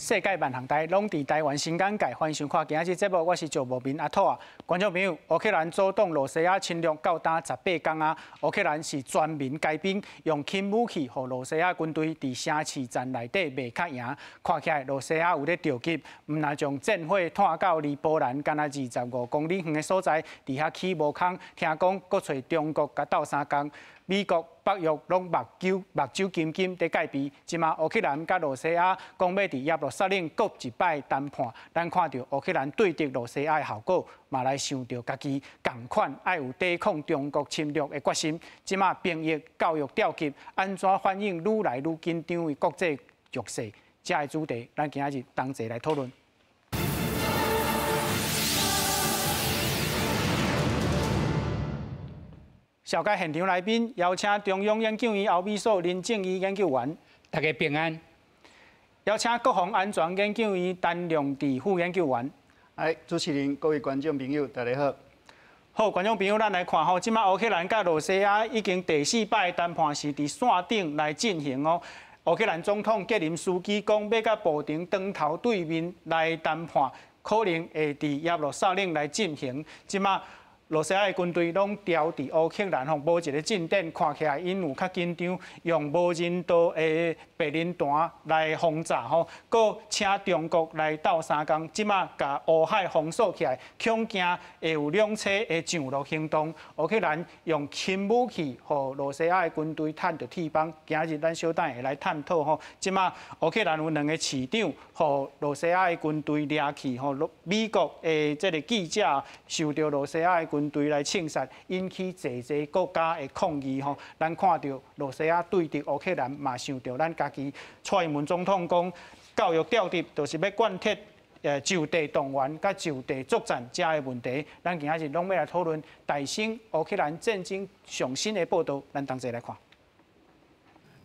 世界萬行台攏佇台灣新簡介，歡迎收看今仔日節目，我是趙無明阿土啊。觀眾朋友，烏克蘭阻擋羅西亞侵略到今18工啊！烏克蘭是全民皆兵，用輕武器，予羅西亞軍隊佇城市戰內底袂較贏。看起來羅西亞有咧著急，毋但將戰火拖到離波蘭干焦25公里遠的所在，佇遐起墓空，聽講閣揣中國共鬥相共。美國、北約攏目睭金金佇戒備，這馬烏克蘭佮羅西亞講欲佇耶路撒冷閣一擺談判，咱看著烏克蘭對敵羅西亞的效果，嘛來想著家己仝款愛有抵抗中國侵略的決心。這馬兵役、教育調級，按怎反映愈來愈緊張的國際局勢？這个主題，咱今仔日同齊來討論。紹介現場來賓，邀請中央研究院歐美所林正義研究員，大家平安。邀請國防安全研究院陳良智副研究員。哎，主持人、各位觀眾朋友，大家好。好，觀眾朋友，咱來看吼，這馬烏克蘭佮羅西亞已經第四擺談判是佇線頂來進行哦。烏克蘭總統澤連斯基講，欲佮普丁當頭對面來談判，可能會佇耶路撒冷來進行。這馬羅西亞的軍隊攏調佇烏克蘭吼，無一个進展，看起來𪜶有較緊張，用無人道的白磷彈來轟炸吼，閣請中國來鬥相共，這馬共烏海封鎖起來，恐驚會有兩棲的上陸行動。烏克蘭用輕武器，予羅西亞的軍隊趁著鐵幫。今日咱小等會來探討吼，這馬烏克蘭有兩个市長，予羅西亞的軍隊掠去吼，美國的這个記者受著羅西亞的軍隊來銃殺，引起濟濟國家的抗議吼。咱看著羅西亞對敵烏克蘭，嘛想著咱家己。蔡英文總統講，教育調職就是欲貫徹就地動員佮就地作戰這个問題。咱今仔日攏欲來討論大新烏克蘭戰爭上新的報導，咱同齊來看。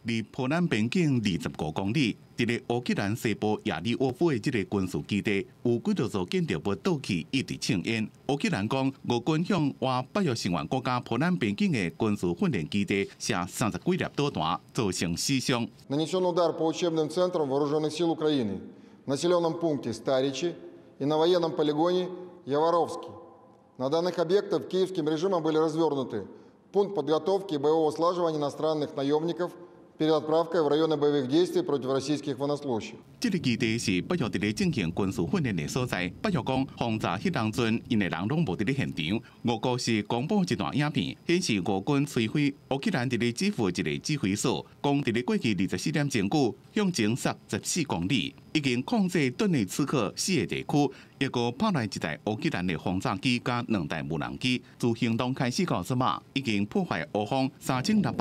離波蘭邊境25公里，佇咧烏克蘭西部亞利沃夫的這个軍事基地，有幾多座建築物倒去，一直衝煙。烏克蘭講，俄軍向倚北約成員國家波蘭邊境的軍事訓練基地射30幾粒導彈，造成死傷。 Нанесен удар по учебным центрам Вооруженных сил Украины в населенном пункте Старичи и на военном полигоне Яворовский. На данных объектах киевским режимом были развернуты пункт подготовки и боевого слаживания иностранных наемников перед отправкой в районы боевых действий против российских военнослужащих。這个基地是北約佇咧進行軍事訓練的所在。北約講，轟炸彼當陣，𪜶的人攏無佇咧現場。俄國是公布一段影片，顯示俄軍摧毀烏克蘭佇咧基輔一个指揮所，講佇咧過去24點鐘久向前殺14公里，已經控制頓涅茨克四个地區，抑閣拍來一台烏克蘭的轟炸機佮兩台無人機。自行動開始到這馬，已經破壞烏方3687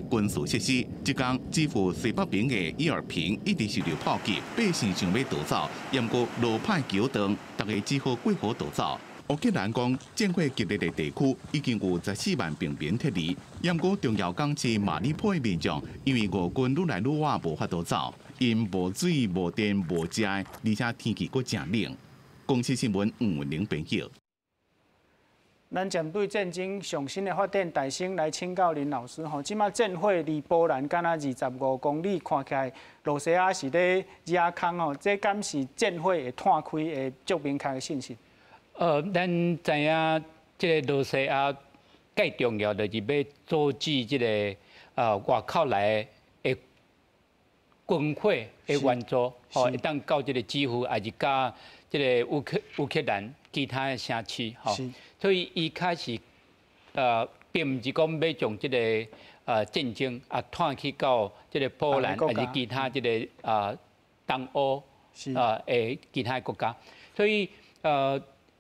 個軍事設施。這工基輔西北邊的伊爾平一直受著炮擊，百姓想欲逃走，毋過路歹橋斷，大家只好過河逃走。烏克蘭講，戰火激烈的地區已經有14萬平民撤離，毋過重要港市馬里波的民眾，因為俄軍愈來愈倚，無法度走，𪜶無水、無電、無食的，而且天氣閣誠冷。公視新聞吳文玲編譯。咱針對戰爭上新的發展，大先來請教林老師吼。這馬戰火離波蘭敢若25公里，看起來羅西亞是咧惹空吼，這敢是戰火會湠開的足明確的信息？咱知影這个羅西亞蓋重要就是欲阻止這个外口來的軍火的援助，吼，會當到這个基輔，抑是佮這个烏克蘭其他的城市，吼。所以伊開始並毋是講欲將這个戰爭啊湠去到這个波蘭，抑是其他這个東歐的其他的國家。所以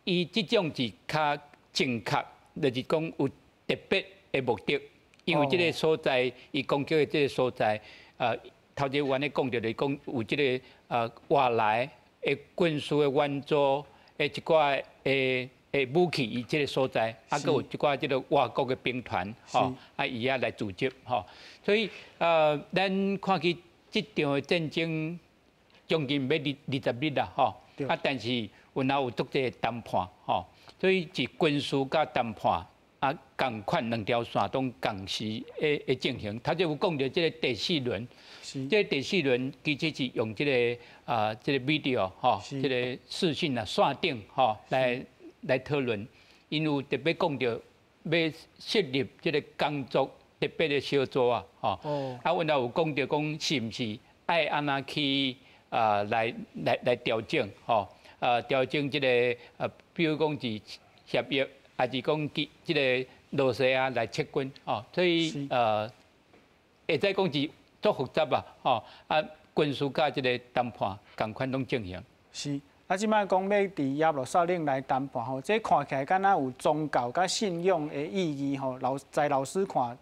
伊這種是較正確，就是講有特別的目的，因為這个所在，伊攻擊的這个所在，頭一阮咧講著就是講有這个外來的軍事的援助的一寡的武器，伊這个所在，啊，閣有一寡這个外國的兵團，吼，啊，伊遐來組織，吼，所以咱看起這場的戰爭將近欲20日啦，吼，啊，但是有哪有足濟談判，吼，所以是軍事佮談判。啊，仝款兩條線攏仝時會進行。頭先有講著這个第四輪，這个第四輪其實是用這个啊，這个 video 吼，這个視訊啊，線頂吼來討論。𪜶有特別講著欲設立這个工作特別的小組啊，吼。啊，阮也有講著講是毋是愛按怎去啊來調整吼，啊調整這个比如講是協約。還是講這這个羅西亞來撤軍，哦，所以會使講是足複雜啊，吼啊，軍事佮這个談判仝款攏進行。是，啊，這擺講欲佇耶路撒冷來談判吼，這看起來敢若有宗教佮信仰的意義吼。在老師看，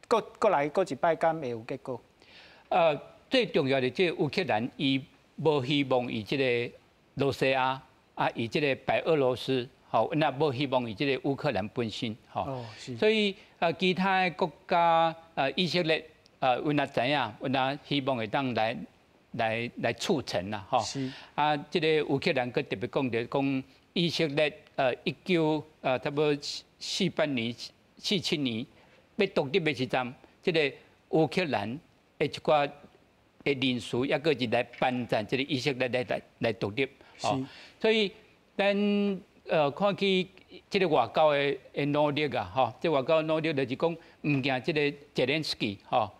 閣閣來閣一擺，敢會有結果？最重要的，這烏克蘭伊無希望與這个羅西亞啊，與這个白俄羅斯。吼，那無希望伊這个烏克蘭本身，吼，所以啊，其他的國家啊，以色列啊，阮也知影，阮也希望會當來促成啦，吼。啊，這个烏克蘭閣特別講著講，以色列一九差不多48年、47年欲獨立的時陣，這个烏克蘭的一寡的人士抑閣是來幫贊這个以色列來獨立，吼。所以咱看起這个外交的努力啊，吼，這外交努力就是講，毋驚這个澤連斯基，吼，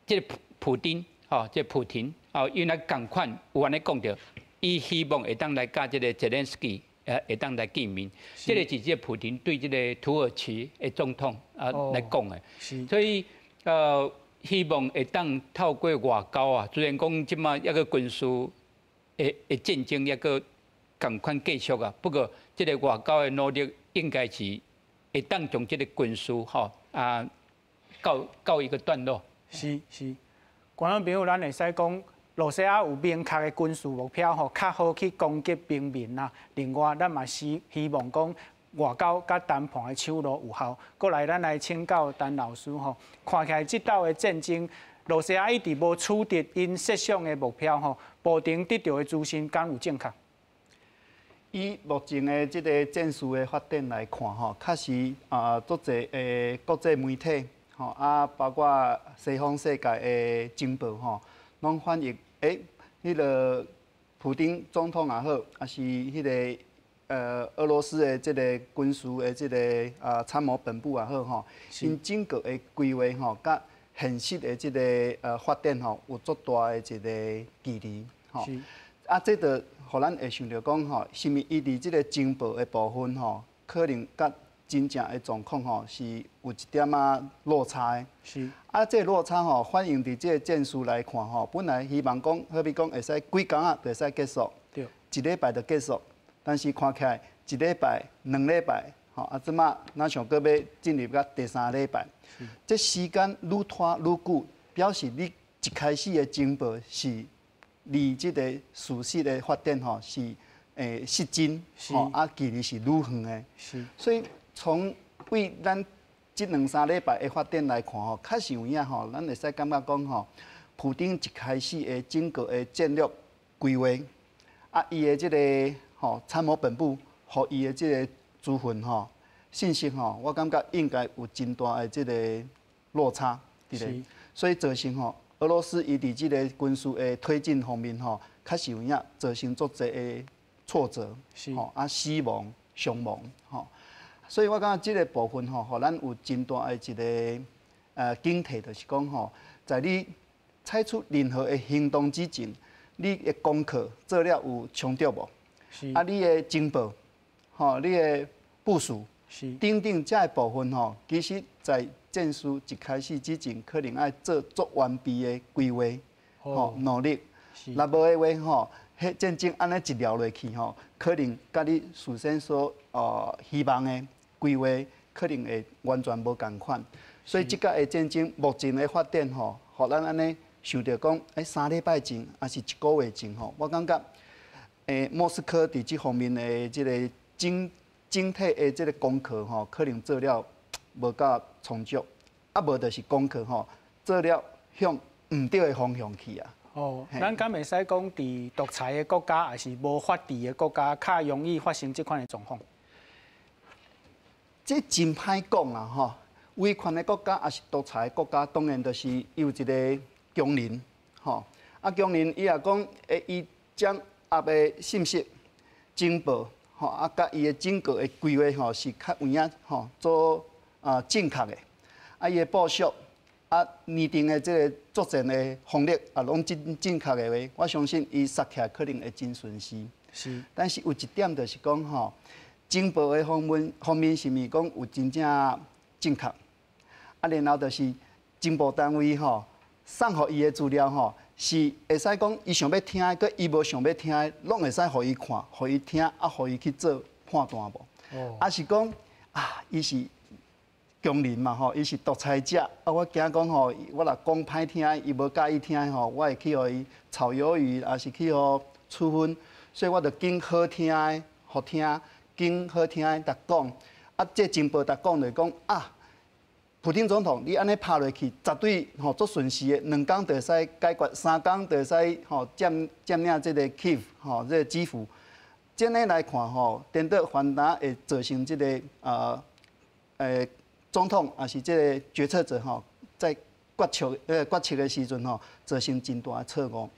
這个普丁，吼，這个普廷，哦，𪜶也仝款有按呢講著，伊希望會當來佮這个澤連斯基，會當來見面。這个是這个普丁對這个土耳其的總統啊來講的。所以希望會當透過外交啊，雖然講這擺抑閣軍事的戰爭抑閣仝款繼續啊，不過這个外交的努力應該是會當將這个軍事吼啊告一個段落。是是，觀眾朋友，咱會使講，羅西亞有明確的軍事目標吼，較好去攻擊平民啊。另外，咱嘛是希望講外交佮談判的手路有效。過來，咱來請教陳老師吼，看起來這道的戰爭，羅西亞一直無取得𪜶設想的目標吼，普丁得著的資訊敢有正確？以目前的這个戰事的發展來看，吼，確實啊，足濟的國際媒體，吼啊，包括西方世界的情報，吼，攏反映，欸，彼个普丁總統也好，抑是彼个俄羅斯的這个軍事的這个參謀本部也好，吼，𪜶整個的規劃，吼，佮現實的這个發展，吼，有足大的一个距離，吼。啊，這就予咱會想著講吼，是毋伊佇這个情報的部分吼，可能佮真正的狀況吼是有一點仔落差的。啊，這个落差吼，反映佇這个戰事來看吼，本來希望講，好比講會使幾工仔就會使結束，一禮拜就結束，但是看起來一禮拜、2禮拜，吼啊，這馬若像閣欲進入到第三禮拜，這時間愈拖愈久，表示你一開始的情報是離這个事實的發展吼是失真，吼啊距離是愈遠的。所以從對咱這兩三禮拜的發展來看吼，確實有影吼，咱會使感覺講吼，普丁一開始的整個的戰略規劃，啊，伊的這个吼參謀本部，予伊的這個資訊吼信息吼，我感覺應該有真大的這个落差佇咧，所以造成吼俄羅斯伊佇這个軍事的推進方面吼，確實有影造成足濟的挫折，吼啊死亡傷亡吼，所以我感覺這个部分吼，予咱有真大的一个警惕，就是講吼，在你採取任何的行動之前，你的功課做了有充足無？啊，你的情報，吼，你的部署，等等這个部分吼，其實在戰事一開始之前，可能愛做足完備的規劃，吼努力。若無的話吼，彼戰爭按呢一撂落去吼，可能佮你事先所希望的規劃，可能會完全無仝款。所以這個的戰爭目前的發展吼，予咱按呢想著講，欸，3禮拜前，抑是一個月前吼，我感覺，莫斯科佇這方面的這个整體的這个功課吼，可能做了無夠充足，啊無就是功課吼做了向毋對的方向去啊。哦，咱敢會使講，佇獨裁的國家，抑是無法治的國家，較容易發生這款的狀況？這真歹講啦吼。威權的國家抑是獨裁的國家，當然就是有一個強人吼。啊，強人伊若講會伊掌握的信息、情報吼，啊，佮伊的整個的規劃吼是較有影吼做啊正確的，啊，伊的部署啊，擬定的這個作戰的方略啊，攏真正確的話，我相信伊殺起來可能會真順勢。但是有一點就是講吼，情報的方面方面是毋是講有真正正確？啊，然後就是情報單位吼送予伊的資料吼，是會使講伊想欲聽的，佮伊無想欲聽的，攏會使予伊看、予伊聽，啊，予伊去做判斷無？抑是講啊，伊是強人嘛吼，伊是獨裁者，啊，我驚講吼，我若講歹聽，伊無佮意聽吼，我會去予伊炒魷魚，抑是去予處分，所以我就揀好聽的，予聽，揀好聽的逐講。啊，這情報逐講就講啊，普丁總統，你按呢拍落去，絕對吼足順勢的，2工就會使解決，3工就會使吼佔佔領這個基輔吼，這個基輔。這呢來看吼，顛倒反而會造成這個總統抑是這個決策者吼，在決策的時陣吼，造成真大的錯誤。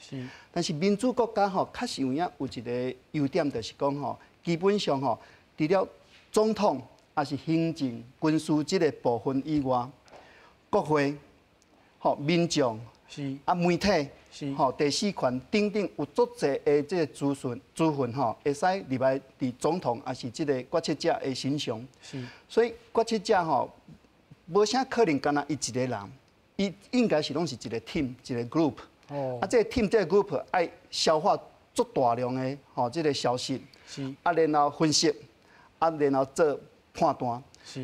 但是民主國家吼，確實有影有一個優點，就是講吼，基本上吼，除了總統抑是行政、軍事這個部分以外，國會、吼民眾、啊媒體、吼第四權等等，有足濟的這個資訊資訊吼，會使入來佇總統抑是這個決策者的身上。所以決策者吼，無啥可能干焦伊一個人，伊應該是攏是一個 team，一個 group。啊，這個 team 這個 group 愛消化足大量的吼這個消息，啊，然後分析，啊，然後做判斷。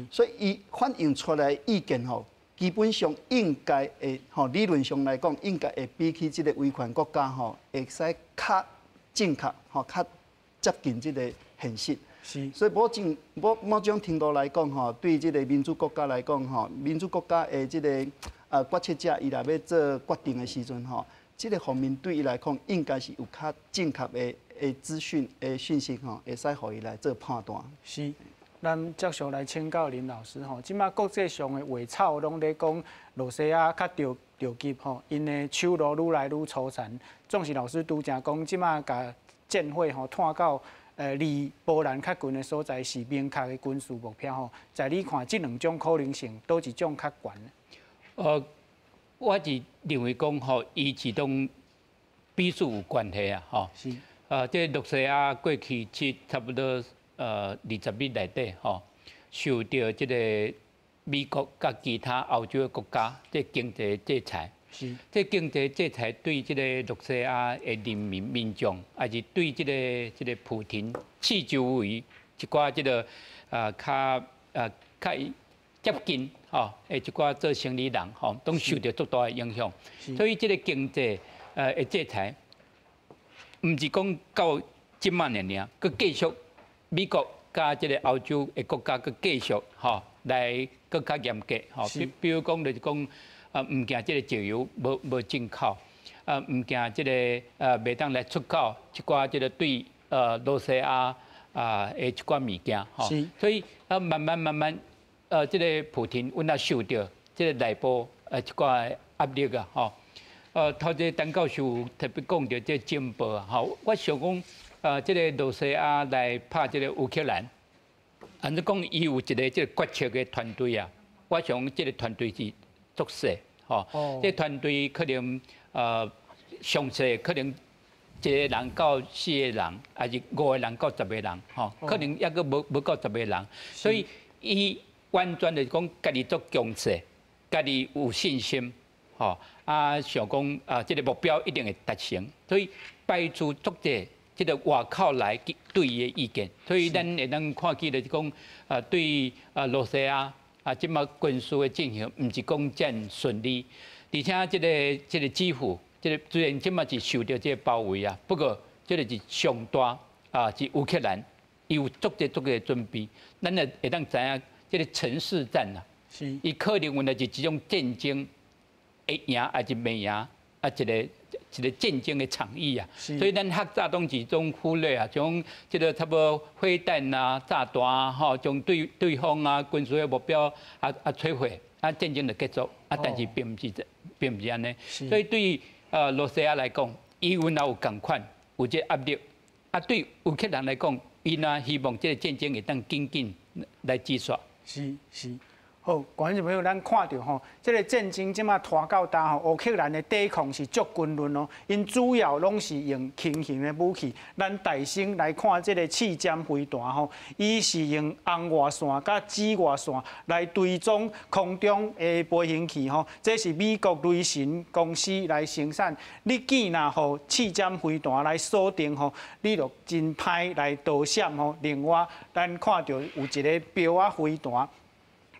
所以伊反映出來的意見吼，基本上應該會吼理論上來講，應該會比起這個威權國家吼，會使較正確吼，較接近這個現實。所以某種某某種程度來講吼，對這個民主國家來講吼，民主國家的這個決策者，伊若欲做決定的時陣吼，這個方面對伊來講，應該是有較正確的資訊的訊息吼，會使予伊來做判斷。是。咱繼續來請教林老師吼，這馬國際上的話草攏咧講，羅西亞較著著急吼，𪜶的手路愈來愈粗殘。總是老師拄才講，這馬共戰火吼拖到離波蘭較近的所在是明確的軍事目標吼。在你看，這兩種可能性，佗一種較懸？我是認為講吼，伊是攏彼此有關係啊，吼。這羅西亞過去這差不多20日內底吼，受著這個美國佮其他歐洲的國家這經濟制裁。這經濟制裁對這個羅西亞的人民民眾，抑是對這個普廷四周圍一寡這個較較接近吼的一寡做生理人吼，攏受著足大的影響。所以這個經濟的制裁，毋是講到這馬爾爾，閣繼續美國佮這個歐洲的國家閣繼續吼來閣較嚴格吼，比如講就是講啊，毋驚這個石油無無進口，啊，毋驚這個袂當來出口一寡這個對羅西亞啊的一寡物件吼，所以啊慢慢慢慢這個普廷阮也受著這個內部一寡壓力啊吼。頭一個陳教授特別講著這情報啊，吼，我想講，這個羅西亞來拍這個烏克蘭，按怎講，伊有一個這個決策的團隊啊，我想這個團隊是足細，吼，這個團隊可能上細可能一個人到四個人，抑是五個人到十個人，吼，可能猶閣無無夠十個人，所以伊完全就是講家己足強勢，家己有信心。吼啊，想講啊，這個目標一定會達成，所以排除足濟這個外口來對伊的意見，所以咱會當看見就是講啊，對啊羅西亞啊，這馬軍事的進行，毋是講遮爾順利，而且這個基輔，這個雖然這馬是受著這個包圍啊，不過這個是上大啊，是烏克蘭，伊有足濟足濟準備，咱會會當知影這個城市戰啊，伊可能原來是一種戰爭。會贏抑是袂贏啊？一個一个戰爭的場域啊。所以咱較早攏是種忽略啊，將這个差不多飛彈啊、炸彈啊，吼，將對方啊軍事的目標啊摧毀，啊戰爭就結束啊。但是並毋是按呢。所以對羅西亞來講，伊阮也有仝款，有這個壓力。啊，對烏克蘭來講，伊若希望這个戰爭會當緊緊來結束。是是。好，觀眾朋友，咱看著吼，這个戰爭這馬拖到今吼，烏克蘭的抵抗是足軍論哦，𪜶主要攏是用輕型的武器。咱大先來看這个刺針飛彈吼，伊是用紅外線佮紫外線來追蹤空中的飛行器吼，這是美國雷神公司來生產。你見若予刺針飛彈來鎖定吼，你就真歹來躲閃吼。另外，咱看著有一个標仔飛彈。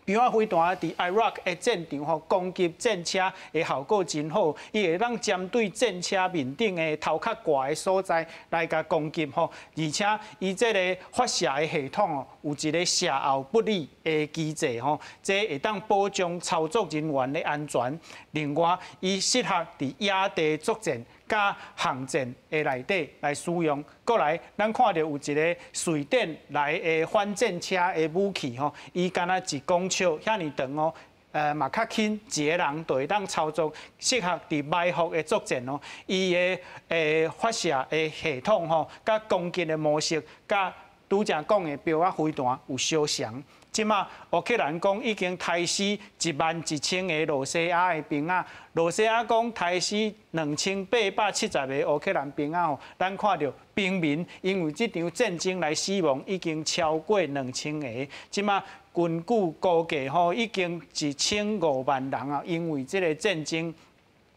標仔飛彈佇 Iraq 的戰場吼，攻擊戰車的效果真好，伊會當針對戰車面頂的頭殼掛的所在來共攻擊吼，而且伊這个發射的系統哦，有一个射後不理的機制吼，這會當保障操作人員的安全。另外，伊適合佇野地作戰佮巷戰的內底來使用。過來，咱看著有一个瑞典來的反戰車的武器吼，伊敢若一公尺遐爾長哦，嘛較輕，一个人就會當操作，適合佇埋伏的作戰哦。伊的發射的系統吼，佮攻擊的模式，佮拄才講的標仔飛彈有相像。這馬烏克蘭講已經刣死11,000个羅西亞的兵仔，羅西亞講刣死2870个烏克蘭兵仔吼，咱看著平民因為這場戰爭來死亡已經超過2000个。這馬根據估計吼，已經1500萬人啊，因為這个戰爭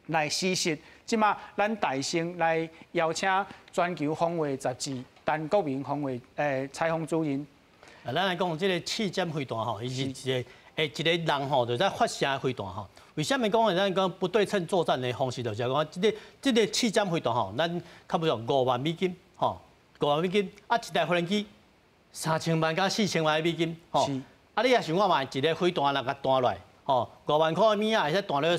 來死失。這馬咱大聲來邀請全球防衛雜誌陳國銘防衛採訪主任。啊，咱來講這个刺針飛彈吼，伊是一个人吼，就在發射的飛彈吼。為啥物講咱講不對稱作戰的方式，就是講這个刺針飛彈吼，咱較不用5萬美金吼，5萬美金啊，一台無人機3000萬佮4000萬美金吼。啊，你也想看覓，一个飛彈若共彈落來，吼，5萬塊的物仔會使彈落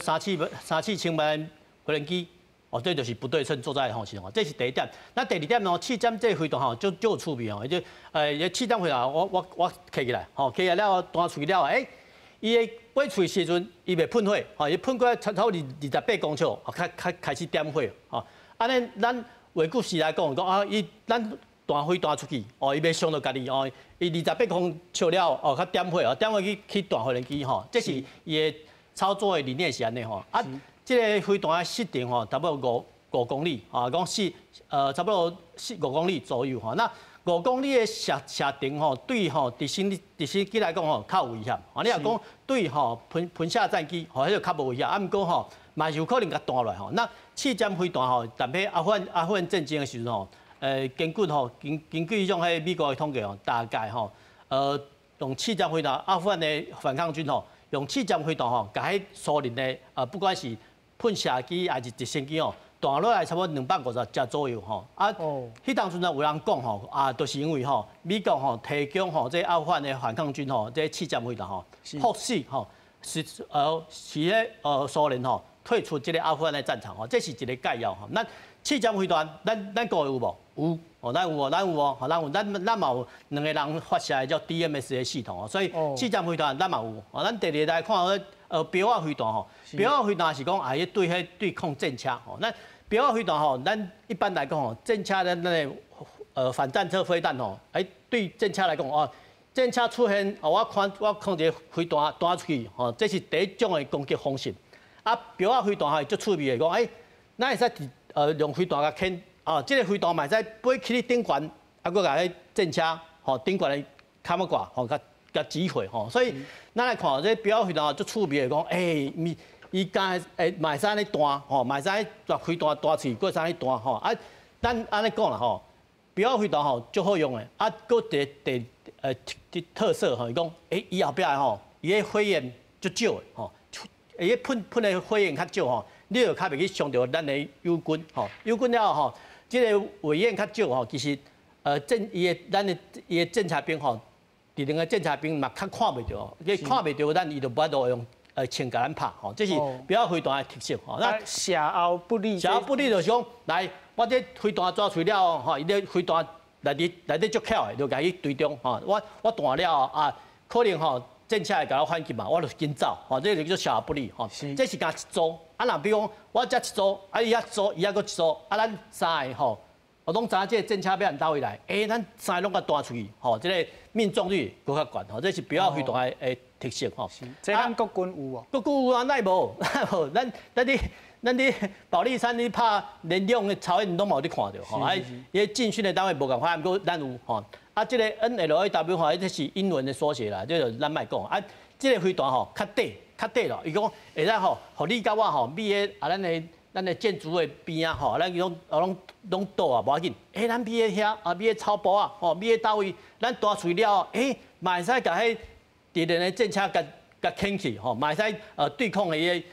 三四千萬無人機。哦，這就是不對稱作戰的方式哦，這是第一點。那第二點哦，刺針這個飛彈吼，足足有趣味哦，就刺針飛彈，我揢起來，吼，揢起來了後彈出去了後，伊的飛出去時陣，伊袂噴火，吼，伊噴過差不多28公尺，較較開始點火，吼。按呢，咱話句時來講，講啊，伊咱彈飛彈出去，哦，伊袂傷著家己，哦，伊28公尺了後，哦，較點火，哦，點火去彈無人機，吼，這是伊的操作的理念是按呢，吼，啊。這个飛彈的射程吼，差不多五公里啊，講差不多四五公里左右吼。那五公里的射程吼，對吼直升機來講吼較有危險。啊，你若講對吼噴射戰機吼，彼個較無危險。啊，毋過吼嘛是有可能共彈落來吼。那刺針飛彈吼，踮彼阿富汗戰爭的時陣吼，根據彼種彼美國的統計吼，大概吼，用刺針飛彈，阿富汗的反抗軍吼，用刺針飛彈吼，共彼蘇聯的不管是噴射機還是直升機哦，彈落來差不多250隻左右吼。啊，彼當陣有人講吼，啊，就是因為吼美國吼提供吼這阿富汗的反抗軍吼這刺針飛彈吼，迫使吼是彼蘇聯吼退出這个阿富汗的戰場吼，這是一个概要吼。咱刺針飛彈，咱國有無？有，哦，咱有哦，咱有哦，咱有，咱嘛有兩个人發射的叫 DMS 的系統哦，所以刺針飛彈咱嘛有。哦，咱第二個來看標仔飛彈吼，標仔飛彈是講啊，彼對彼對抗戰車吼。咱標仔飛彈吼，咱一般來講吼，戰車咱咱的反戰車飛彈吼，對戰車來講哦，戰車出現，我看一个飛彈彈出去吼，這是第一種的攻擊方式。啊，標仔飛彈吼，足趣味的講，咱會使佇用飛彈共牽，啊，這个飛彈嘛會使飛起去頂懸，啊，閣共彼戰車吼頂懸的坎仔掛吼，共擊毀吼。所以咱來看這標仔飛彈足趣味的講，伊伊敢嘛會使按呢彈吼，嘛會使抓飛彈彈出去，閣會使按呢彈吼。啊，咱按呢講啦吼，標仔飛彈吼足好用的，啊，閣一个特色吼，伊講，伊後壁吼，伊的火焰足少的吼，伊噴的火焰較少吼，你就較袂去傷著咱的友軍吼，友軍了後吼，這个火焰較少吼，其實伊的咱的伊的偵察兵吼，敵人的偵察兵嘛較看袂著，伊看袂著咱，伊就無法度用穿共咱拍吼，這是標靶飛彈的特色吼。那射後不理，射後不理就是講，來我這飛彈抓出了吼，伊這飛彈內底內底足巧的，就共伊追蹤吼。我彈了啊，可能吼戰車會共我反擊嘛，我就緊走吼，這個就叫做射後不理吼。這是共一組，啊，若比如講我這一組，啊伊遐一組，伊遐閣一組，啊咱三个吼，我攏知影這個戰車欲按佗位來，欸，咱三個攏共彈出去，吼，這個命中率閣較懸吼，這是標靶飛彈的特色吼。這咱國軍有無？國軍有啊，哪會無？哪會無？咱佇保利山咧拍聯勇的操演，攏嘛有咧看著吼。啊，伊個進訓的單位無仝款，毋過咱有吼。啊，這個 NLAW 吼，這是英文的縮寫啦，這個咱莫講。啊，這個飛彈吼較短，較短咯。伊講會使吼，予你佮我吼，覕咧啊，咱的建築的邊仔吼，咱攏倒啊，無要緊。欸，咱覕咧遐啊，覕咧草埔仔，吼，覕咧佗位，咱彈出了後，欸，嘛會使共彼敵人的戰車共共牽去吼，嘛會使對抗的伊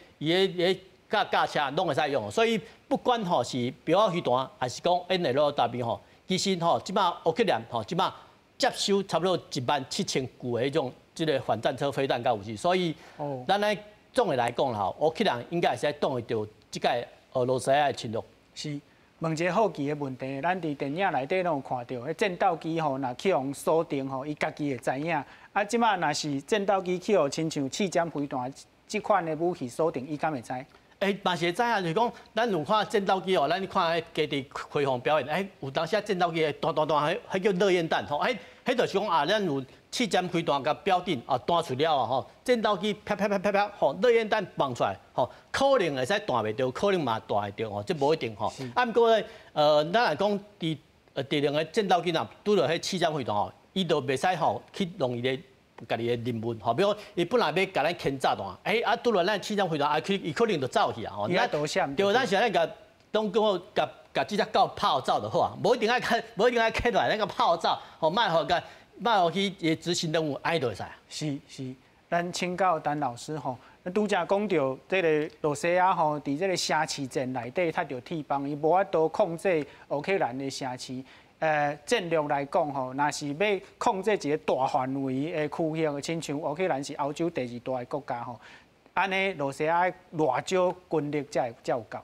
個駕車攏會使用。所以不管吼是標靶飛彈，還是講 NLAW 吼，其實吼這擺烏克蘭吼這擺接收差不多17,000具的彼種這個反戰車飛彈佮武器，所以咱來總的來講啦，烏克蘭應該會使擋會著這屆俄羅斯的侵略。是，問一個好奇的問題，咱佇電影內底攏有看著，彼戰鬥機吼，若去予鎖定吼，伊家己會知影。啊，這擺若是戰鬥機去予親像刺針飛彈這款的武器鎖定，伊敢會知？欸，嘛是會知影，就是講，咱有看戰鬥機哦，咱看彼基地開放表演，欸，有當時啊戰鬥機會彈彈彈，彼彼叫熱焰彈吼，彼彼就是講啊，咱有刺針飛彈共標定啊，彈出了後吼，戰鬥機啪啪啪啪啪，吼，熱焰彈放出來，吼，可能會使彈袂著，可能嘛彈會著吼，這無一定吼。啊，毋過咧，咱若講佇敵人的戰鬥機若拄著彼刺針飛彈吼，伊就袂使吼去弄伊的家己的任務，吼，比如講，伊本來欲共咱牽炸彈，欸，啊，拄著咱刺針飛彈，啊，去伊可能就走去啊，吼。對，咱是按呢共，當講共共這隻狗拍予走就好啊，無一定愛無一定愛牽落來，咱共拍予走，吼，莫予共，莫予去執行任務，按呢就會使。是是，咱請教陳老師吼，拄才講著這个羅西亞吼，佇這个城市戰內底踢著鐵棒，伊無法度控制烏克蘭的城市。戰略來講吼，若是欲控制一个大範圍的區域，親像烏克蘭是歐洲第二大的國家吼，按呢羅西亞偌少軍力才會才有夠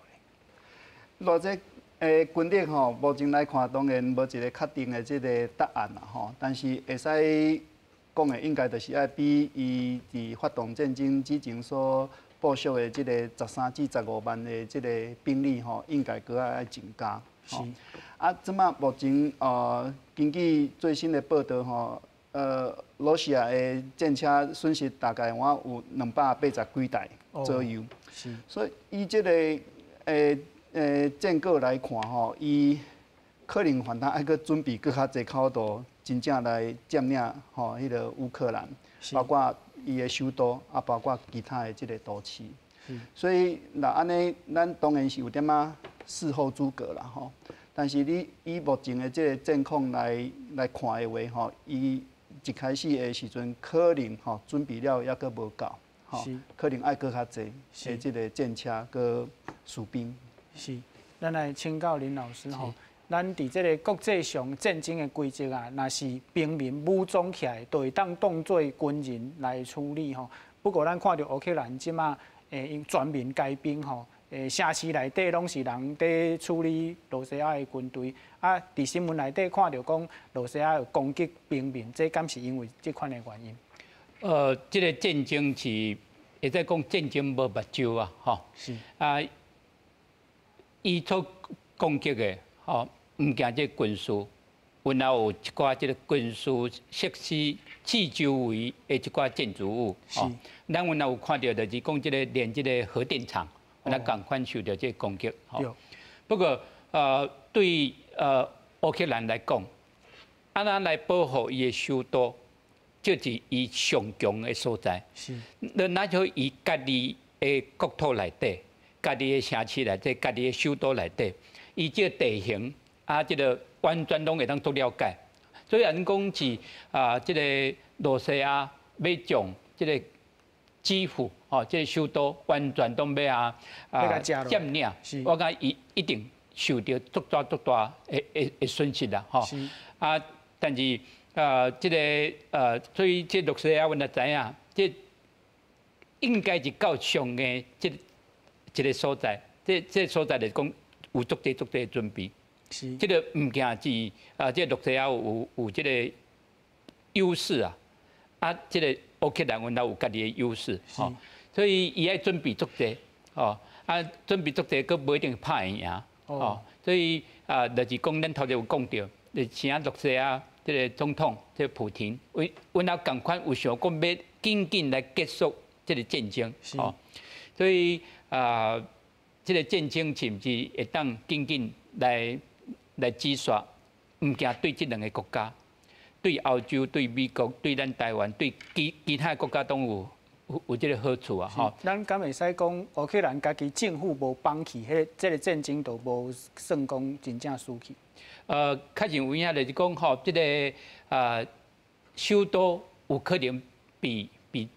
咧？偌濟軍力吼，目前來看當然無一个確定的這个答案啦吼，但是會使講的應該就是愛比伊佇發動戰爭之前所部署的這个13至15萬的這个兵力吼，應該閣愛增加。是。啊，這擺目前根據最新的報道吼，羅西亞的戰車損失大概我有280幾台左右。是。所以以這个戰果來看吼，伊可能反彈愛閣準備閣較濟口度，真正來佔領吼彼个烏克蘭，包括伊的首都，啊，包括其他的這个都市。所以若按呢，咱當然是有點仔事後諸葛啦吼。但是你以目前的這個戰況來看的話吼，伊一開始的時陣可能吼準備了猶閣無夠，吼，可能愛閣較濟的這个戰車閣士兵。是，咱來請教林老師吼，咱佇這个國際上戰爭的規則啊，若是平民武裝起來，就會當當做軍人來處理吼。不過咱看著烏克蘭這馬𪜶全民皆兵吼。城市內底攏是人佇處理羅西亞的軍隊，啊，佇新聞內底看著講羅西亞有攻擊平民，這敢是因為這款的原因？這个戰爭是會使講戰爭無目睭啊，吼。是。啊，伊所攻擊的，吼，毋驚這軍事，阮也有一寡這个軍事設施四周圍的一寡建築物，是。咱阮也有看著，就是講這个連這个核電廠。那仝款受著這个攻擊，吼。不過，對烏克蘭來講，按怎來保護伊的首都，這是伊上強的所在。是。那若像伊家己的國土內底，家己的城市內底，家己的首都內底，伊這個地形啊，這个完全攏會當足了解。所以按講是啊，這个羅西亞欲將這个基輔吼，這个首都完全攏欲啊啊佔領，我感覺伊一定受著足大足大的損失啦，吼。啊，但是啊，這个所以這羅西亞阮也知影，這應該是到上的這一個所在，這所在來講有足濟足濟準備。這個物件是啊，這個羅西亞有這個優勢啊，啊，這個烏克蘭阮有家己的優勢，吼，所以伊愛準備足濟，吼，啊，準備足濟，閣無一定拍會贏，吼，所以啊，就是講咱頭前有講著，就是羅西亞這個總統，這個普廷，阮阮也仝款有想講欲緊緊來結束這個戰爭，吼，所以啊，這個戰爭是毋是會當緊緊來止煞？毋驚對這兩個國家，對歐洲、對美國、對咱台灣、對其他國家攏有這個好處啊！吼，咱敢會使講烏克蘭家己政府無放棄，彼這個戰爭就無算講真正輸去。確實有影就是講吼，這個首都有可能被佔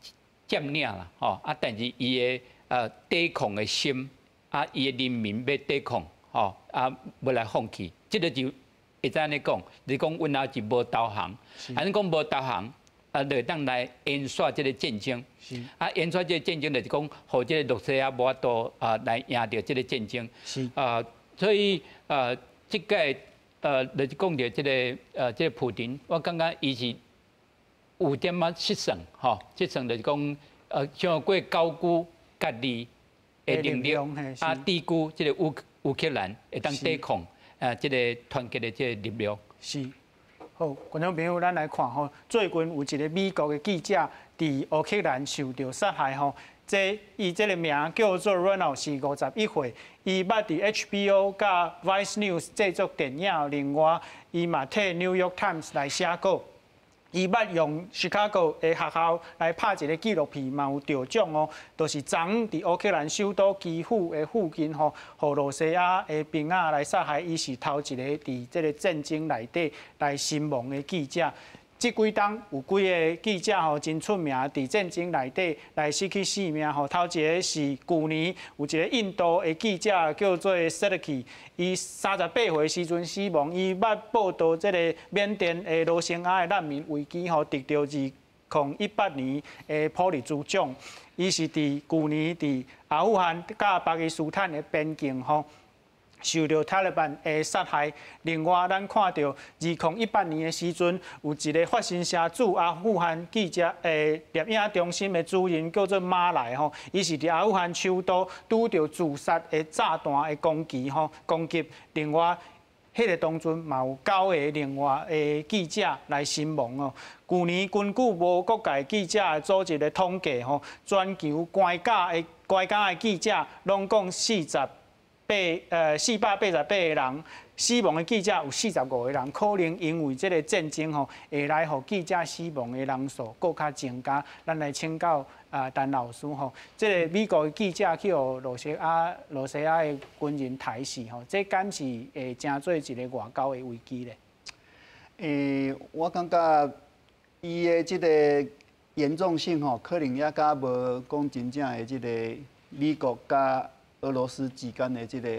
領啦，吼啊，但是伊的抵抗的心啊，伊的人民欲抵抗，吼啊，無來放棄，這個就會使按呢講，你講阮也是無投降，按呢講無投降，啊，就會當來延續這個戰爭。啊，延續這個戰爭就是講，予這個羅西亞無法度啊來贏著這個戰爭。啊，所以啊，這個就是講著這個普丁，我感覺伊是有點仔失算，吼，失算就是講，傷過高估家己的能力，啊，低估這個烏克蘭會當抵抗啊，這個團結的這個力量。是。好，觀眾朋友，咱來看吼，最近有一個美國的記者佇烏克蘭受著殺害吼，這伊這個名叫做 Ronald，是51歲，伊捌佇 HBO 佮 Vice News 製作電影，另外伊嘛替 New York Times 來寫稿。伊捌用 Chicago 的學校來拍一個紀錄片，嘛有得獎哦。就是昨昏佇烏克蘭首都基輔的附近吼，予羅西亞的兵仔來殺害，伊是頭一個佇這個戰爭內底來身亡的記者。這幾冬有幾个記者吼真出名，佇戰爭內底來失去性命吼。頭一个是舊年有一个印度的記者叫做 Siddiqui，伊38歲時陣死亡。伊捌報導這個緬甸的羅興亞的難民危機吼，得著2018年的普利茲獎。伊是佇舊年佇阿富汗佮巴基斯坦的邊境吼，受著塔利班的殺害。另外，咱看著2018年的時陣，有一个法新社駐阿富汗記者的攝影中心的主任叫做馬萊吼，伊是佇阿富汗首都拄著自殺的炸彈的攻擊吼，攻擊。另外，彼个當陣嘛有九個另外的記者來身亡哦。舊年根據無國界記者的組織的統計吼，全球關鍵的記者攏共488個人死亡的記者有45個人，可能因為這個戰爭吼，會來予記者死亡的人數閣較增加。咱來請教啊，陳老師吼，這個美國的記者去予羅西亞的軍人刣死吼，這敢是會成做一個外交的危機咧？我感覺伊的這個嚴重性吼，可能猶閣無講真正的這個美國佮俄羅斯之間的這個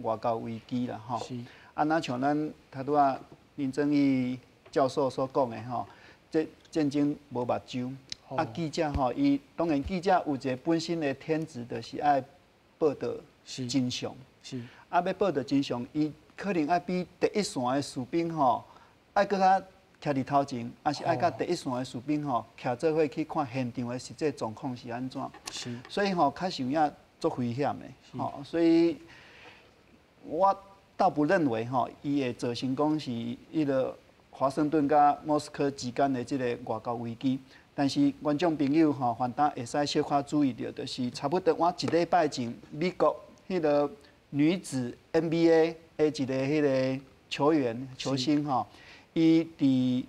外交危機啦，吼。啊，若像咱頭拄仔林正義教授所講的吼，這戰爭無目睭，啊，記者吼，伊當然記者有一個本身的天職，就是愛報導真相。啊，欲報導真相，伊可能愛比第一線的士兵吼，愛閣較徛佇頭前，抑是愛佮第一線的士兵吼，徛做伙去看現場的實際狀況是按怎。所以吼，較實有影足危險的，吼，所以我倒不認為吼，伊會造成講是彼个華盛頓佮莫斯科之間的這个外交危機。但是觀眾朋友吼，反倒會使小可注意著，就是差不多倚一禮拜前，美國彼个女子 NBA 的一个彼个球員球星吼，伊佇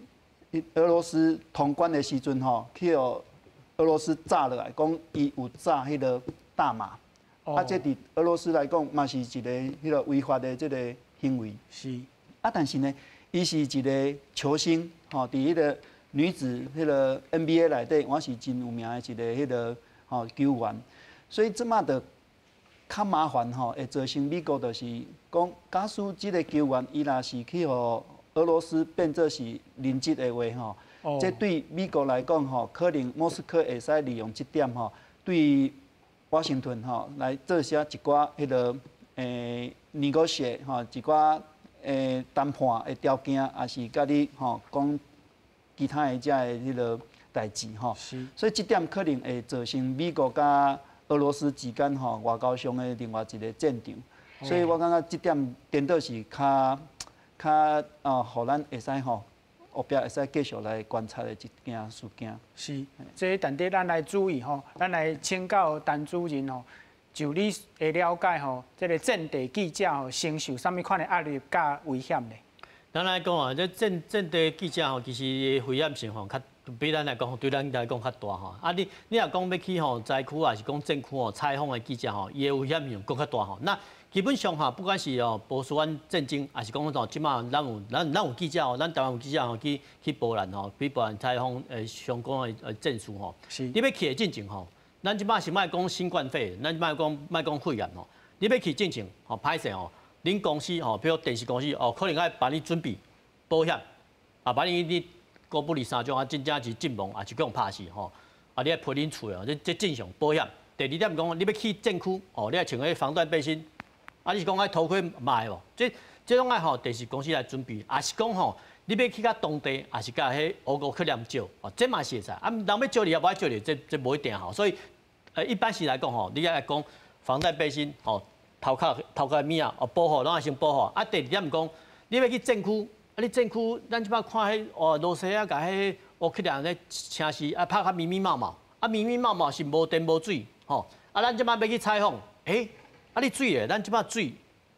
俄羅斯通關的時陣吼，去予俄羅斯炸落來，講伊有炸彼个大麻。啊，這佇俄羅斯來講嘛是一个彼个違法的這个行為。啊，但是呢，伊是一个球星，吼，佇彼个女子彼个 NBA 內底，嘛是真有名的一个彼个吼球員。所以這馬就較麻煩吼，會造成美國就是講，假使這个球員伊若是去予俄羅斯變做是人質的話吼，這對美國來講吼，可能莫斯科會使利用這點吼，對華盛頓吼來做些一寡彼个negotiate 吼，一寡談判的條件，抑是佮你吼講其他的遮的彼个代誌吼。所以這點可能會造成美國佮俄羅斯之間吼外交上的另外一個戰場。所以我感覺這點顛倒是較較哦，予咱會使吼後壁會使繼續來觀察的一件事件。是，這值得咱來注意吼，咱來請教陳主任吼，就你的了解吼，這个戰地記者吼承受啥物款的壓力佮危險呢？咱來講啊，這戰地記者吼，其實危險性吼較比咱來講，對咱來講較大吼。啊，你若講欲去吼災區，抑是講戰區吼採訪的記者吼，伊的危險性閣較大吼。那基本上吼，不管是哦波斯灣戰爭，抑是講吼，這馬咱有記者吼，咱台灣有記者吼去波蘭吼，去波蘭採訪相關的戰事吼。你欲去的進前吼，咱這馬是莫講新冠肺炎，咱莫講肺炎吼。你欲去進前吼，歹勢吼，恁公司吼，比如電視公司哦，可能愛幫你準備保險，啊，把你高布里三種啊，真正是陣亡，抑是予人拍死吼，啊，你愛賠恁厝的，這正常保險。第二點講，你欲去戰區哦，你愛穿彼防彈背心，啊，你是講愛頭盔嘛會無？這攏愛吼電視公司來準備，抑是講吼，你欲去到當地，抑是共彼烏國去念招，哦，這嘛是會使。啊，人欲招你抑無愛招你，這無一定吼。所以，一般是來講吼，你愛講防彈背心吼，頭殼的物仔哦，保護攏愛先保護。啊，第二點講，你欲去戰區。啊！你戰區，咱這擺看彼哦，羅西亞共彼烏克蘭咧城市啊，拍較密密麻麻，啊密密麻麻是無電無水，吼！啊，咱這擺欲去採訪，欸，啊你水咧，咱這擺水，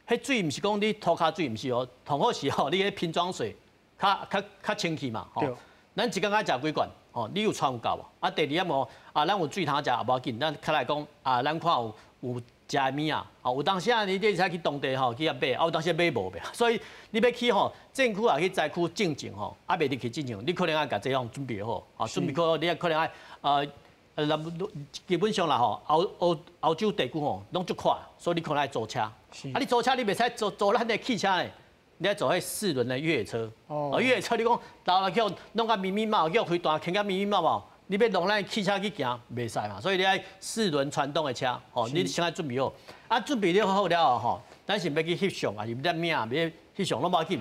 彼水毋是講你塗跤水，毋是哦，通好是吼，你彼瓶裝水較清氣嘛，吼。咱一工愛食幾罐，吼，你有穿有夠無？啊，第二點哦，啊，咱有水通食也無要緊，咱較來講啊，咱看有食的物仔，哦，有當時啊，你會使去當地吼去遐買，啊，有當時買無袂，所以你欲去吼戰區抑去災區進前吼，猶未入去進前，你可能愛共這項準備好，啊，準備好，你可能愛基本上啦吼，歐洲地區吼攏足闊，所以你可能愛租車，啊，你租車你袂使租咱的汽車呢，你愛租彼四輪的越野車，哦，越野車你講兜來去弄甲密密麻麻，予飛彈牽甲密密麻麻。你欲弄咱汽車去行，袂使嘛，所以你愛四輪傳動的車，吼，你先愛準備好。啊，準備了好了後，吼，咱是欲去翕相，抑是欲物啊，欲翕相攏無要緊。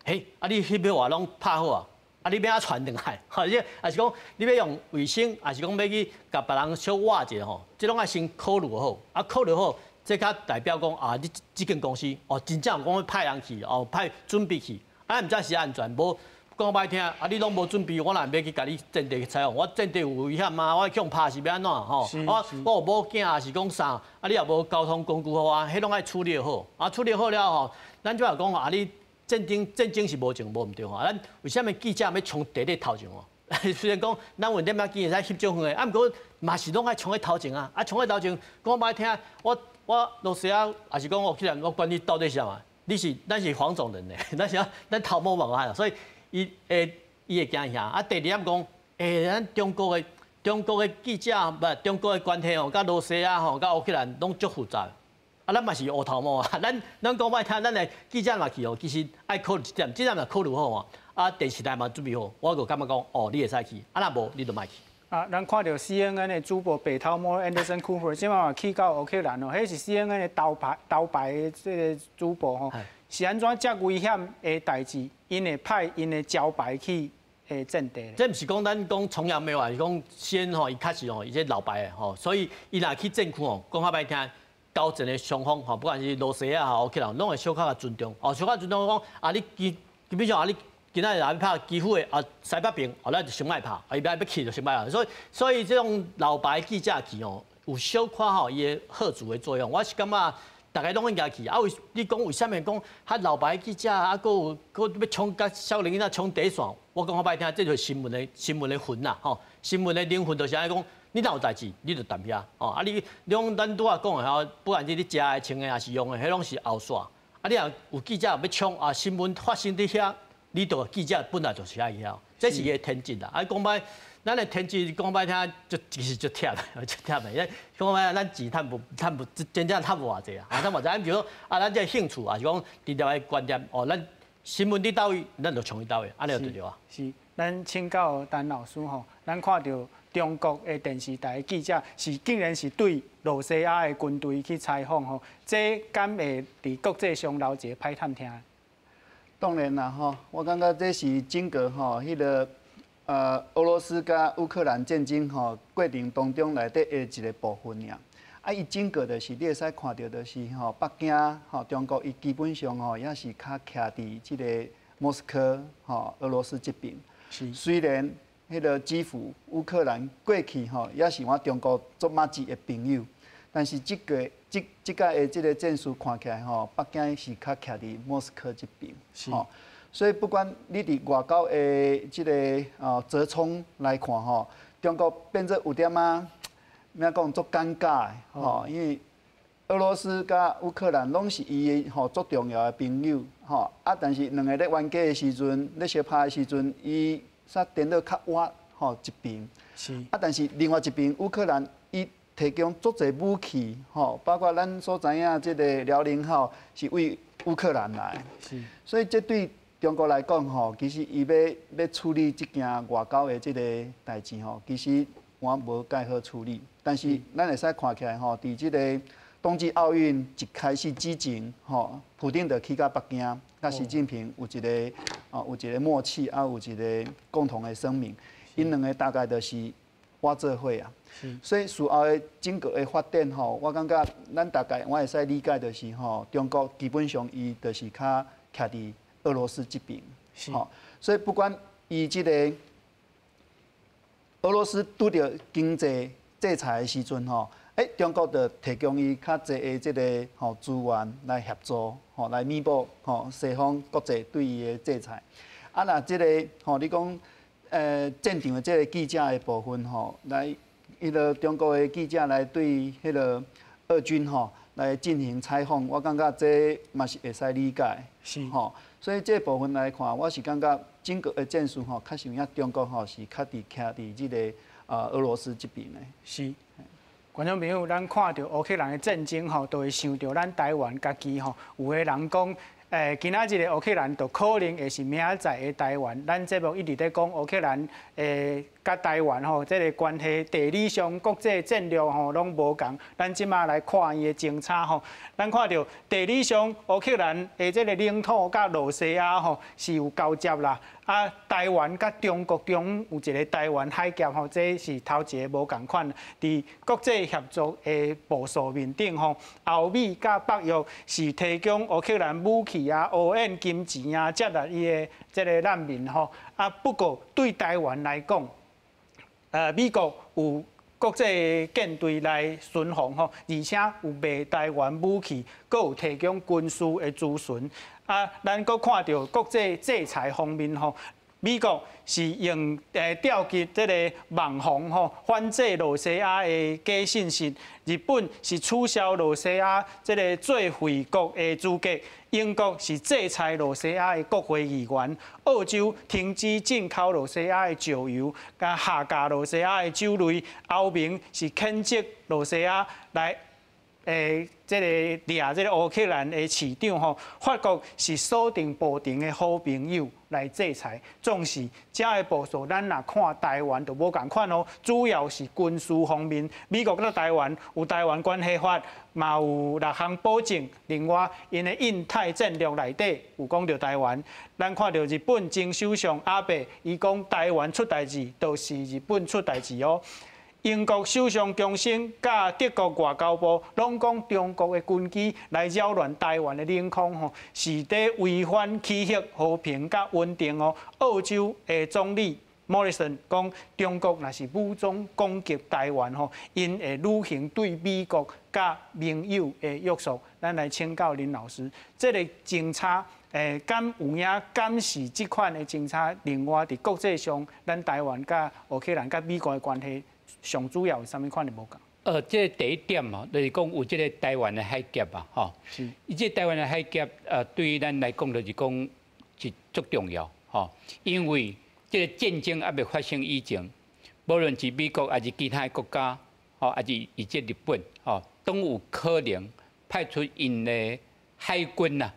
嘿，啊，你翕彼話攏拍好啊，啊，你欲按怎傳轉來？或者抑是講你欲用衛星，抑是講欲去共別人小挖一下吼，這攏愛先考慮好。啊，考慮好，這較代表講啊，你這間公司哦，真正有講欲派人去，哦，派準備去，啊，毋才是安全，無。講歹聽，啊！你攏無準備，我哪會欲去共你戰地去採訪？我戰地有危險嗎？我去予拍死欲按怎吼？我有某囝，抑是講啥？啊！你也無交通工具予我，彼攏愛處理好。啊，處理好了後，咱就來講啊，你戰爭是無情無毋對吼。咱為啥物記者欲衝佇咧頭前哦？雖然講咱有點仔機會使翕照遠的，啊，毋過嘛是攏愛衝佇頭前啊！啊，衝佇頭前，講歹聽，我羅西亞，抑是講烏克蘭，我管你到底是啥嘛？你是咱是黃種人呢，咱是咱頭毛無愛，所以。伊會驚嚇啊！第二點講，咱中國的記者毋中國的關係吼，佮羅西亞吼，佮烏克蘭攏足複雜。啊，咱嘛是烏頭毛啊！咱講歹聽，咱的記者嘛去哦，其實愛考慮這點，這點若考慮好啊，啊電視台嘛準備好，我就感覺講，哦，你會使去，啊若無，你就莫去。啊，咱看著 CNN 的主播白頭毛 Anderson Cooper，這擺嘛去到烏克蘭哦，彼是 CNN 的頭牌頭牌的這个主播吼。是按怎遮危險的代誌，𪜶會派𪜶的招牌去戰地？這毋是講咱講崇洋媚外，是講先吼，伊確實吼，伊這老牌的吼，所以伊若去戰區吼，講較歹聽，交戰的雙方吼，不管是羅西亞吼、烏克蘭，攏會小可較尊重，哦，小可尊重講啊，你基本上啊，你今仔日來拍基輔的啊西北邊，哦，咱就先莫拍，啊，伊欲去就先莫拍，所以這種老牌記者去哦，有小可吼伊的嚇阻的作用，我是感覺。逐家攏應該去啊！為你講為啥物講較老牌記者啊？閣有閣欲衝共少年囡仔衝第一線？我講較歹聽，這就是新聞的魂啦！吼，新聞的靈魂就是按呢講，你若有代誌，你就踮遐哦。啊，你講咱拄仔講的吼，不管是你食的、穿的，抑是用的，彼攏是後線。啊，你若有記者欲衝啊，新聞發生佇遐，你就記者本來就是愛去遐，這是伊的天職啦。啊，講歹。咱的天職講歹聽，就其實足忝，足忝的。因為講歹，咱錢趁無趁無，真正趁無偌濟啊。啊，趁無偌濟。比如說啊，咱這個興趣，抑是講直接的觀念哦，咱新聞佇佗位，咱就衝去佗位，按呢就對啊。是，咱請教陳老師吼，咱看著中國的電視台記者是竟然是對露西亞的軍隊去採訪吼，這敢會佇國際上留一个歹探聽？當然啦吼，我感覺這是整個吼彼个俄羅斯佮烏克蘭戰爭吼過程當中內底的一個部分爾。啊，伊整個就是你會使看著就是吼北京吼中國伊基本上吼也是較徛佇這个莫斯科吼俄羅斯這邊。雖然彼个基輔烏克蘭過去吼也是我中國足密切的朋友，但是這個這這擺的這个戰事看起來吼，北京是較徛佇莫斯科這邊。吼，所以不管你佇外交的這个折衝來看吼，中國變做有點仔，欲講足尷尬的吼，因為俄羅斯佮烏克蘭攏是伊的吼足重要的朋友吼，啊，但是兩个咧冤家的時陣，咧相拍的時陣，伊煞顛倒較倚吼一邊。啊，但是另外一邊烏克蘭伊提供足濟武器吼，包括咱所知影這个遼寧號是為烏克蘭來。所以這對中國來講吼，其實伊欲處理這件外交的這个代誌吼，其實我無蓋好處理。但是咱會使看起來吼，佇這个冬季奧運一開始之前，吼，普丁就去到北京，佮習近平有一个默契，啊，有一个共同的聲明，𪜶兩个大概就是倚做伙啊。所以事後的整個的發展吼，我感覺咱大概我會使理解就是吼，中國基本上伊就是較徛佇俄羅斯這邊，吼，所以不管伊這个俄羅斯拄著經濟制裁的時陣吼，中國就提供伊較濟的這个吼資源來協助，吼來彌補吼西方國際對伊的制裁。啊，若這个吼你講，戰場的這个記者的部分吼，來，彼个中國的記者來對彼个俄軍吼來進行採訪，我感覺這嘛是會使理解，吼。所以這部分來看，我是感覺整個的戰事吼，確實有影中國吼是較佇徛佇這个俄羅斯這邊的。是。觀眾朋友，咱看著烏克蘭的戰爭吼，就會想著咱台灣家己吼。有的人講，今仔日的烏克蘭就可能會是明仔載的台灣。咱節目一直咧講烏克蘭佮台灣吼，這个關係地理上、國際戰略吼攏無仝。咱這馬來看伊的政策吼，咱看著地理上烏克蘭的這个領土佮露西亞吼是有交接啦。啊，台灣佮中國中有一个台灣海峽吼，這是頭一个無仝款。佇國際協作的步數面頂吼，歐美佮北約是提供烏克蘭武器啊、烏援金錢啊，接納伊的這个難民吼。啊，不過對台灣來講，美國有國際艦隊來巡防吼，而且有賣台灣武器，閣有提供軍事的諮詢。啊，咱閣看著國際制裁方面吼，美國是用調集這个網防吼，反制露西亞的假信息；日本是取消露西亞這个做會國的資格；英國是制裁露西亞的國會議員；澳洲停止進口露西亞的石油，佮下架露西亞的酒類；歐盟是譴責露西亞來這个掠這个烏克蘭的市長吼，法國是鎖定普丁的好朋友來制裁。總是這个步數，咱若看台灣就無仝款哦。主要是軍事方面，美國佮台灣有台灣關係法，嘛有六項保證。另外，𪜶的印太戰略內底有講著台灣。咱看著日本前首相阿伯，伊講台灣出代誌，就是日本出代誌哦。英國首相強生佮德國外交部攏講中國的軍機來擾亂台灣的領空吼，是佇違反區域和平佮穩定哦。澳洲的總理莫里森講，中國若是武裝攻擊台灣吼，𪜶會履行對美國佮盟友的約束。咱來請教林老師，這个政策敢有影敢是這款的政策？另外，佇國際上，咱台灣佮烏克蘭佮美國的關係，上主要有啥物款的無仝？這個第一點哦，就是講有這個台灣的海峽啊，吼。伊這個台灣的海峽，對於咱來講，就是講是足重要，吼。因為這個戰爭猶未發生以前，無論是美國還是其他的國家，吼，還是以及日本，吼，都有可能派出𪜶的海軍啊，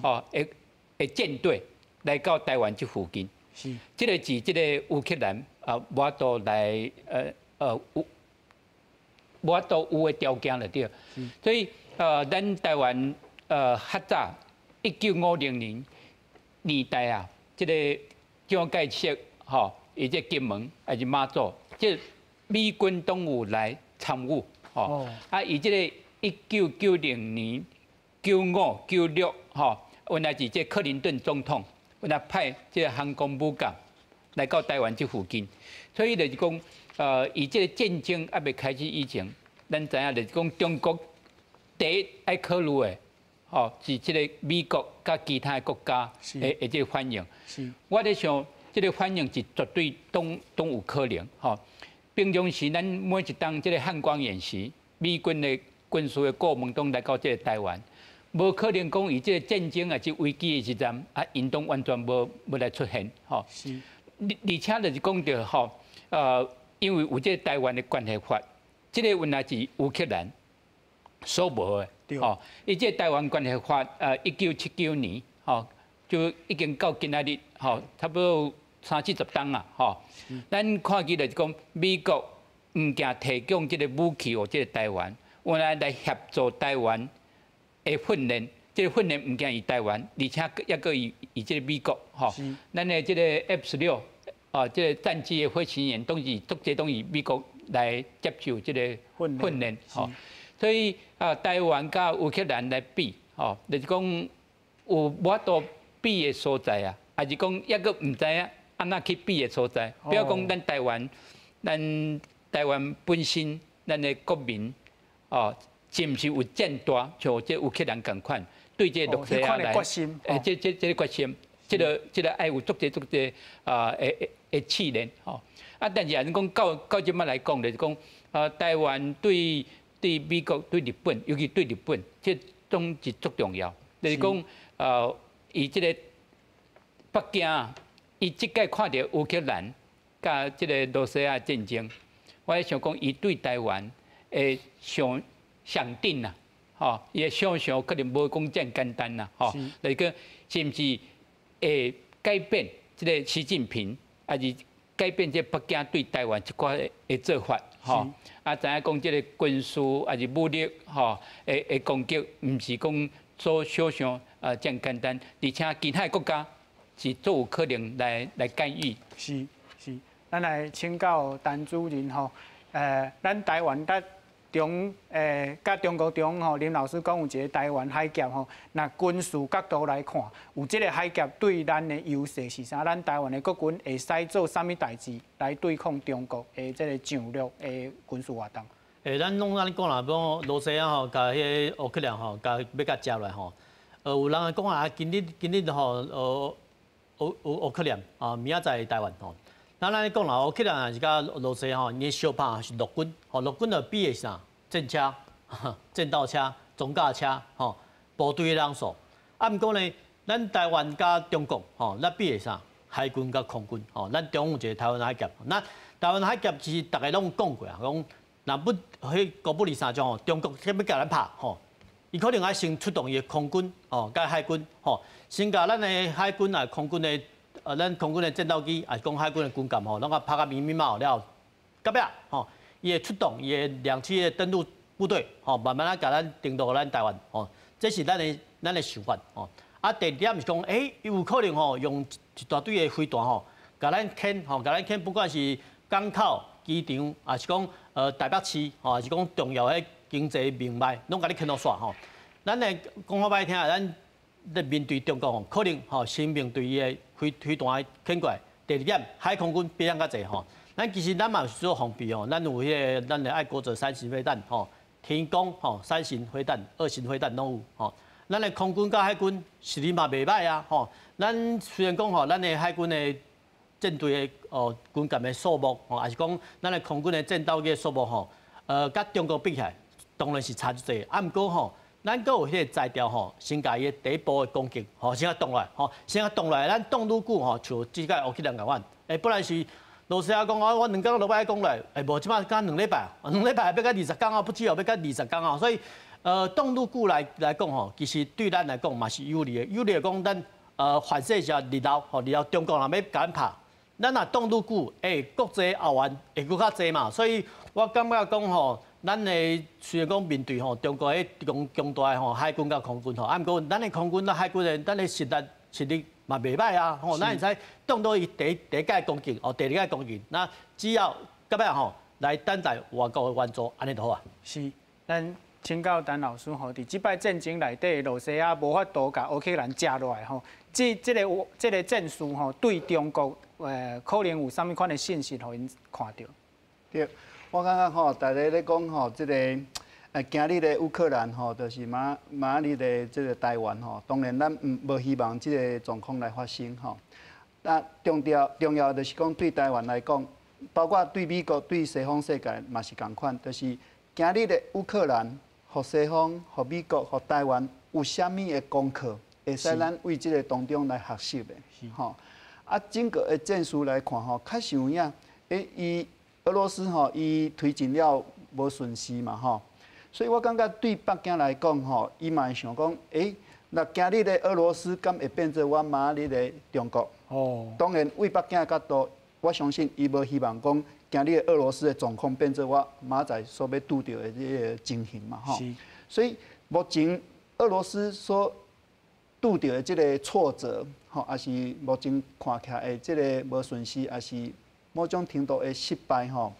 吼，的艦隊來到台灣這附近。這個是這个烏克蘭啊，無法度來有無法度有的條件就對。所以咱台灣較早1950年年代啊，這個蔣介石吼，伊這金門抑是馬祖，這美軍攏有來參與，吼。啊，伊這個1990年、95、96，吼，原來是這克林頓總統，原來派這個航空母艦來到台灣這附近，所以就是講，伊這個戰爭猶未開始以前，咱知影就是講中國第一愛考慮的，吼，是這個美國佮其他的國家的這個反應。我咧想，這個反應是絕對攏有可能，吼。平常時，咱每一當這個漢光演習，美軍的軍事的顧問攏來到這個台灣，無可能講伊這個戰爭抑是危機的時陣，啊，𪜶攏完全無來出現，吼。而且就是講著吼，因為有這個台灣的關係法，這個原來是烏克蘭所無的，吼。伊這個台灣關係法，1979年，吼，就已經到今仔日，吼，差不多三四十冬啊，吼。咱看見就是講，美國毋驚提供這個武器予這個台灣，原來來協助台灣的訓練，這個訓練毋驚佇台灣，而且抑閣佇這個美國，吼。咱的這個 F-16，哦，這個戰機的飛行員攏是足濟攏是美國來接受這個訓練，吼。所以啊，台灣佮烏克蘭來比，吼，就是講有無法度比的所在啊，抑是講抑閣毋知影按怎去比的所在。比如講，咱台灣本身，咱的國民，哦，是毋是有遮大，像這烏克蘭仝款，對這個羅西亞來，這個決心，這個愛有足濟足濟啊，會試煉，吼。啊，但是按呢講到這擺來講，就是講啊，台灣對美國、對日本，尤其對日本，這攏是足重要。就是講，伊這個北京，伊這擺看著烏克蘭佮這個羅西亞戰爭，我咧想講，伊對台灣會想想定啊，吼，伊的想象可能無講遮簡單啦，吼，來講是毋是會改變這個習近平，抑是改變這北京對台灣一寡的做法，吼，啊，知影講這個軍事抑是武力，吼，會攻擊，毋是講所想象啊遮簡單，而且其他的國家是足有可能來干預。是是，咱來請教陳主任吼，咱台灣佮中國中吼，林老師講有一個台灣海峽吼，若軍事角度來看，有這個海峽對咱的優勢是啥？咱台灣的國軍會使做啥物代誌來對抗中國的這個戰略的軍事活動？咱攏按呢講啦，講羅西亞吼，共彼個烏克蘭吼，共欲共食落來吼。有人講啊，今日吼，烏克蘭啊，明仔載台灣吼。咱按呢講啦，烏克蘭抑是佮羅西亞吼，𪜶相拍是陸軍，吼，陸軍就比的是啥？戰車、戰鬥車、裝甲車，吼，部隊的人數。啊，毋過呢，咱台灣佮中國，吼，咱比的啥？海軍佮空軍，吼，咱中有一個台灣海峽。那台灣海峽其實逐家攏講過啊，講若不彼高布里三將吼，中國欲共咱拍吼，伊可能愛先出動伊的空軍，吼，佮海軍，吼，先共咱的海軍啊、空軍的，咱空軍的戰鬥機，抑是講海軍的軍艦吼，攏共拍甲密密麻了，到尾吼，伊會出動伊的兩棲的登陸部隊，吼，慢慢仔共咱登陸咱台灣，吼，這是咱的想法，吼。啊，第二點是講，伊有可能吼用一大堆的飛彈吼，共咱牽，吼，共咱牽，不管是港口、機場，抑是講台北市，吼，抑是講重要的經濟命脈，攏共你牽予煞吼。咱來講較歹聽，咱咧面對中國吼，可能吼先面對伊的飛彈牽過來。第二點，海空軍比咱較濟吼。咱其實咱嘛有做防備吼，咱有彼個咱的愛國者三型飛彈吼，天弓吼三型飛彈、二型飛彈攏有吼。咱的空軍佮海軍實力嘛袂䆀啊吼。咱雖然講吼，咱的海軍的艦隊的哦軍艦的數目吼，抑是講咱的空軍的戰鬥機的數目吼，佮中國比起來，當然是差一濟。啊，毋過吼，咱閣有彼個才調吼，先共伊的第一步的攻擊吼，先共擋落來吼，先共擋落來，咱擋愈久吼，像這個烏克蘭仝款，本來是羅西亞講啊，我2工就欲攻落來，無這擺敢兩禮拜，兩禮拜欲到20工啊，不止哦，欲到20工啊，所以，擋愈久來講吼，其實對咱來講嘛是有利的，有利的講咱反制一下日後吼，日後中國若欲共咱拍，咱若擋愈久，國際後援會閣較濟嘛，所以我感覺講吼，咱的雖然講面對吼中國彼強強大的吼海軍佮空軍吼，啊毋過咱的空軍佮海軍的咱的實力嘛袂䆀啊，吼，咱會使擋到伊第一擺攻擊，哦，第二擺攻擊，那只要到尾吼來等待外國的援助，按呢就好啊。是，咱請教陳老師吼，佇這擺戰爭內底，羅西亞無法度共烏克蘭食落來吼，這個戰事吼，對中國可能有啥物款的信息，予𪜶看著？對，我感覺吼，大家咧講吼，這個今日的烏克蘭吼，就是明明日的這個台灣吼，當然咱毋無希望這個狀況來發生吼。那重要就是講對台灣來講，包括對美國、對西方世界嘛是仝款，就是今日的烏克蘭，予西方、予美國、予台灣有啥物的功課，會使咱為這個當中來學習的，吼。啊，整個的戰事來看吼，確實有影，伊俄羅斯吼，伊推進了無順勢嘛吼，所以我感覺對北京來講吼，伊嘛會想講，那今日的俄羅斯敢會變做我明日的中國？哦，當然為北京的角度，我相信伊無希望講今日的俄羅斯的狀況變做我明仔載所欲拄著的這個情形嘛吼。所以目前俄羅斯所拄著的這個挫折，吼，抑是目前看起來的這個無順勢，抑是某種程度的失敗吼，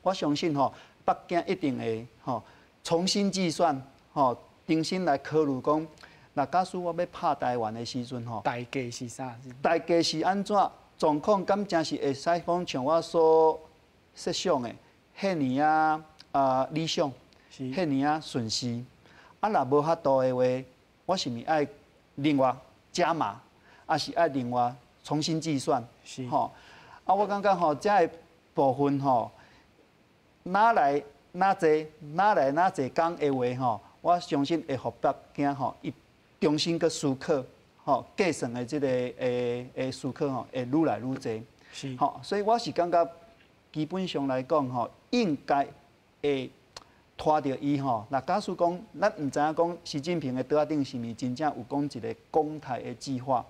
我相信吼，北京一定會吼重新計算，吼，重新來考慮講，若假使我欲拍台灣的時陣吼，代價是啥？代價是按怎？狀況敢真是會使講像我所設想的，彼爾仔啊理想，彼爾仔順勢。啊，若無法度的話，我是毋是愛另外加碼，抑是愛另外重新計算？吼，啊，我感覺吼，這个部分吼，哪來哪濟，哪來哪濟工的話吼，我相信會予北京吼，伊重新閣思考，吼，計算的這个思考吼，會愈來愈濟。吼，所以我是感覺基本上來講吼，應該會拖著伊吼。若假使講，咱毋知影講習近平的桌仔頂是毋是真正有講一個攻台的計劃？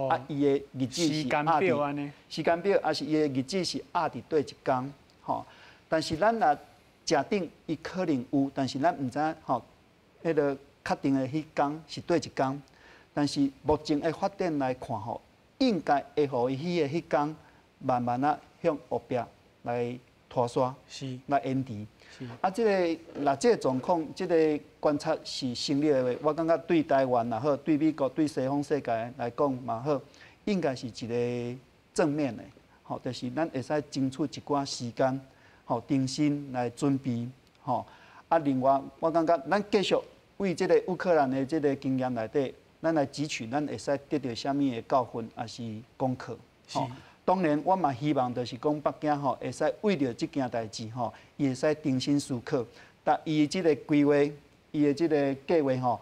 啊，伊的日子是時間表按呢？時間表，抑是伊的日子是壓佇佗一工？吼，但是咱若假定伊可能有，但是咱毋知影吼，彼个確定的彼工是佗一工。但是目前的發展來看吼，應該會予伊彼個彼工慢慢仔向後壁來拖煞，來延遲。啊，這个若這个狀況，這個觀察是成立的話，我感覺對台灣也好，對美國、對西方世界來講嘛好，應該是一個正面的，吼，就是咱會使爭取一寡時間，吼，重新來準備，吼。啊，另外我感覺咱繼續為這個烏克蘭的這個經驗內底，咱來汲取，咱會使得著啥物的教訓，抑是功課，吼。當然，我嘛希望就是講北京吼，會使為著這件代誌吼，伊會使重新思考，但伊的這個規劃，伊的這個計劃吼，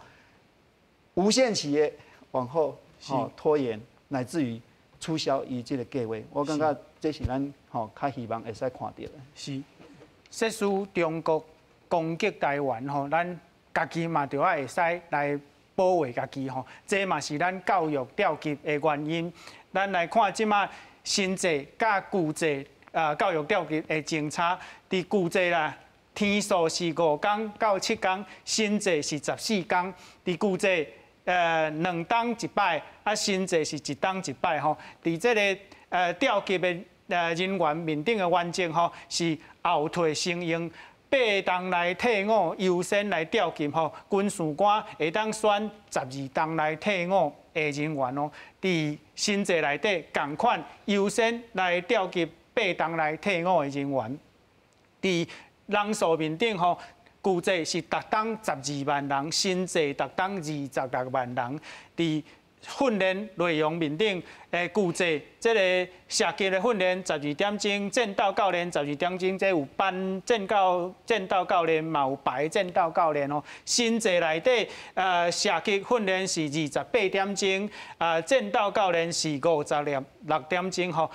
無限期的往後吼拖延，乃至於取消伊這個計劃。我感覺這是咱吼較希望會使看著的。是，設使中國攻擊台灣吼，咱家己嘛著愛會使來保衛家己吼，這嘛是咱教育調級的原因。咱來看這馬新制佮舊制啊，教育調級的政策，佇舊制啦，天數是五工到七工，新制是14工。佇舊制兩冬一擺，啊新制是一冬一擺吼。佇這个調級的人員面頂的原則吼，是後退承應。八冬來退伍優先來調級吼，軍事官會當選12冬來退伍的人員哦。佇新制內底仝款優先來調級八冬來退伍的人員。佇人數面頂吼，舊制是逐冬12萬人，新制逐冬26萬人。佇訓練內容面頂，舊制這个射擊的訓練12點鐘，戰鬥教練12點鐘，這有班戰鬥教練嘛有排戰鬥教練哦。新制內底，射擊訓練是28點鐘，戰鬥教練是56點鐘吼，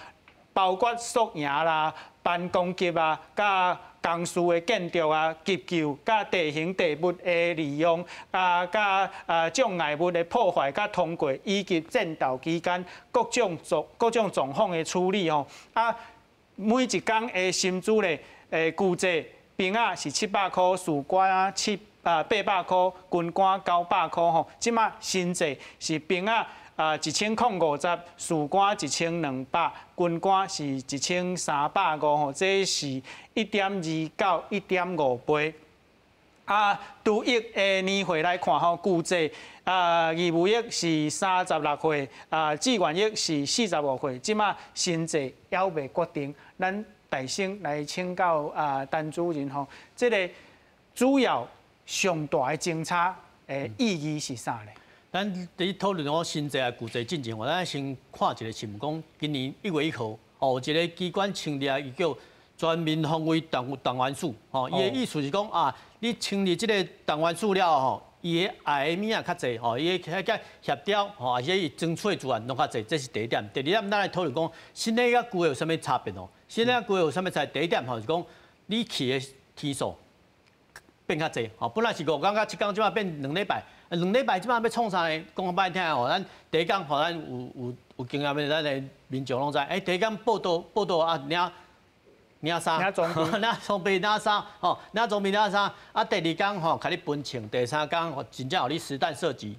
包括宿營啦、班攻擊啊，佮工事的建築啊、急救、佮地形地物的利用啊、佮障礙物的破壞、佮通過，以及戰鬥期間各種狀況的處理吼。啊，每一工的薪資咧，舊制兵仔是700箍，士官啊800箍，軍官900箍吼。這馬新制是兵仔1050，士官1200，軍官是1350吼，這是1.2到1.5倍。啊，除役的年歲來看吼，舊制義務役是36歲，志願役是45歲。這馬新制猶未決定，咱大先來請教陳主任吼，這个主要上大的政策的意義是啥咧？咱佇討論講新制啊舊制進前，咱先看一个新聞，講今年1月1號，哦，有一个機關成立，伊叫全民防衛動員署，吼，伊的意思是講啊，你成立這个動員署了後，伊的愛的物仔較濟，吼，伊的彼個協調，吼，而且伊爭取資源攏較濟，這是第一點。第二點，咱來討論講新的佮舊的有啥物差別哦？新的佮舊的有啥物差別？第一點吼是講你去的天數變較濟，吼，本來是5工佮7工，這擺變2禮拜。2禮拜這擺欲創啥呢？講較歹聽吼，咱第一工吼，咱有經驗的，咱的民眾攏知。欸，第一工報到報到啊，領衫，領裝備，領裝備領衫，吼，領裝備領衫。啊，第二工吼，共你分槍，第三工吼，真正予你實彈射擊。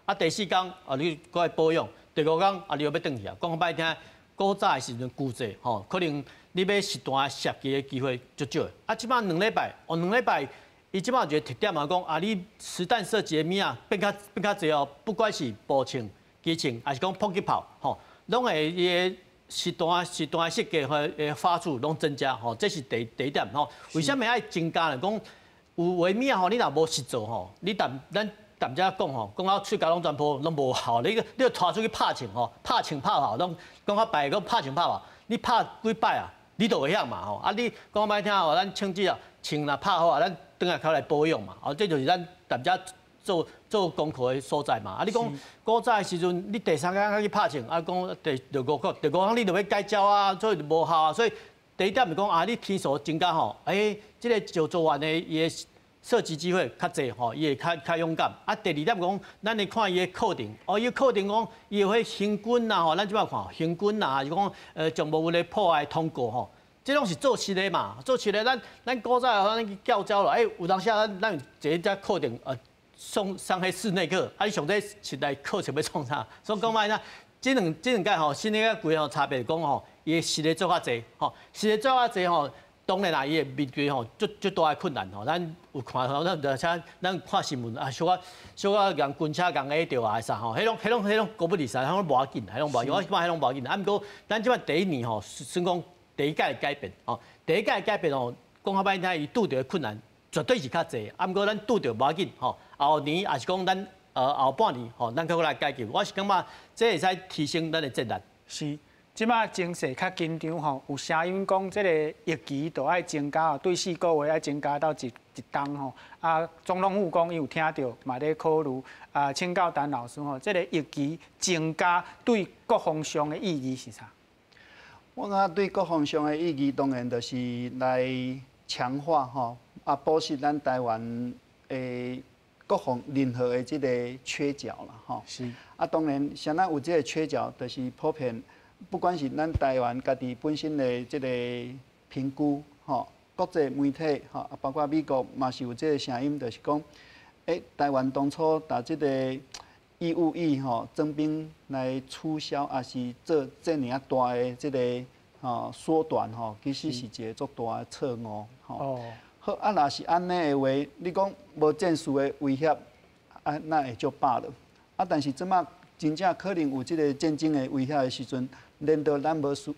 啊，第四工啊，你閣愛保養。第五工啊，你又欲轉去啊。講較歹聽，古早的時陣舊制吼，可能你欲實彈射擊的機會足少。啊，這擺2禮拜，哦，兩禮拜。伊這擺有一个特點啊，講啊，你實彈射擊的物仔變較濟哦，不管是步槍、機槍，抑是講迫擊炮，吼，攏會伊的實彈設計和的發數攏增加，吼，這是第一點吼。為啥物愛增加呢？講有的物仔吼，你若無實做吼，你踮咱踮遮講吼，講到喙角攏全部攏無效，你拖出去拍槍吼，拍槍拍炮攏講較白講拍槍拍炮，你拍幾擺啊，你就會曉嘛吼。啊，你講歹聽吼，咱槍支啊，槍若拍好啊，咱轉來較來保養嘛，哦，這就是咱踮遮做功課的所在嘛。啊，你講古早的時陣，你第三工去拍槍，啊，講第五個，第五工你就欲改招啊，所以就無效啊。所以第一點是講啊，你天數增加吼，欸，這个石組員的伊的射擊機會較濟吼，伊會較勇敢。啊，第二點講，咱會看伊的課程，哦，伊的課程講伊會行軍啊，吼，咱這擺看行軍啊，是講障礙物的破壞通過吼。這攏是做實的嘛，做實的。咱古早咱去教招啦，欸，有當時啊，咱有一個課程，上彼室內課，啊，你上這室內課程欲創啥？所以講歹聽，這兩屆吼，新的佮舊吼差別講吼，伊的實的做較濟，吼，實的做較濟吼，當然啦，伊會面對吼足足大的困難吼。咱有看吼，咱而且咱看新聞啊，小可共軍車共壓著啊啥吼，彼攏孤不離山，彼攏無要緊，彼攏無要緊，我感覺彼攏無要緊。啊，毋過咱這擺第一年吼，算講。第一屆的改變，吼，第一屆的改變吼，講較歹聽，伊拄著的困難絕對是較濟。啊，毋過咱拄著無要緊，吼，後年抑是講咱後半年，吼，咱閣來解決。我是感覺這會使提升咱的戰力。是，這擺情勢較緊張吼，有聲音講這个役期都愛增加，對4個月愛增加到一冬吼。啊，總統府講伊有聽著，嘛咧考慮。啊，請教陳老師吼，這个役期增加對國防上的意義是啥？我感覺對國防上的意義，當然就是來強化吼，啊，保持咱台灣的國防任何的這個缺角啦，吼。是。啊，當然，啥咱有這个缺角，就是普遍，不管是咱台灣家己本身的這个評估，吼，國際媒體，吼，啊，包括美國嘛是有這个聲音，就是講，欸，台灣當初共這个義務役吼徵兵來取消，抑是做這爾啊大的這个吼縮短吼，其實是一个足大的錯誤吼。好，啊，若是按呢的話，你講無戰事的威脅，啊，那會就罷了。啊，但是這擺真正可能有這个戰爭的威脅的時陣，難道咱無思